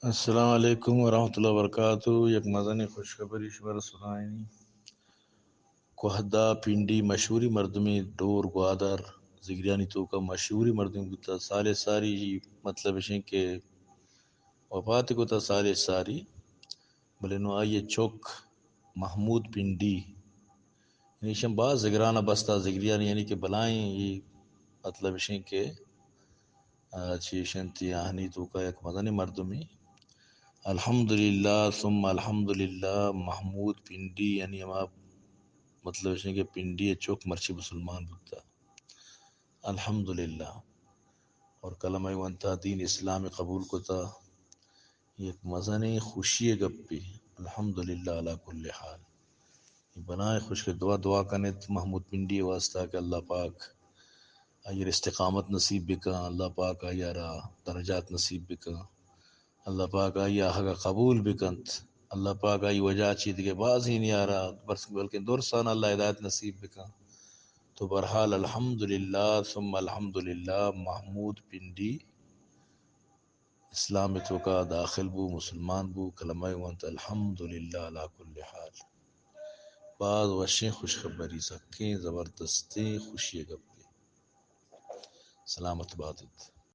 السلام علیکم ورحمۃ اللہ وبرکاتہ۔ یک مزنیں خوشخبری شمارا سنائینی۔ کوہدا پنڈی مشہوری مردمی ڈور گوادر زگریانی توکا مشہوری مردمی بوتا۔ سال ساری، مطلب اشیں کہ وفات کتا سال ساری، بلے نو آئی چک محمود پنڈی، یعنی ایشاں باز زگران بستا زگریانی، یعنی کہ بلائیں، یہ مطلب اشیں کہ آ، چیش انت آہانی توکا یک مزنیں مردمے۔ الحمدللہ ثم الحمدللہ، محمود پنڈی، یعنی ہما مطلب اشیں کہ پنڈی چک مرچی مسلمان بوتا۔ الحمدللہ۔ اور کلمہ ونتا، دین اسلام قبول کتا۔ یک مزنیں خوشی گپے۔ الحمدللہ علی کل حال۔ بنائے خوش کہ دعا، دعا کنت محمود پنڈی واسطہ کہ اللہ پاک آئی استقامت نصیب بکن، اللہ پاک آئی را درجات نصیب بکن، اللہ پاک آئی آہگا قبول بکنت، اللہ پاک آئی وجہ چی دگہ بازینی آرا بس بلکن درسان اللہ ہدایت نصیب بکن۔ تو بہرحال الحمدللہ ثم الحمدللہ، محمود پنڈی اسلام توکا داخل بو، مسلمان بو، کلمہ ونت، الحمدللہ علی کل حال۔ باز وشیں خوشخبری، سکیں زبردستیں خوشی گپے۔ سلامت باتت۔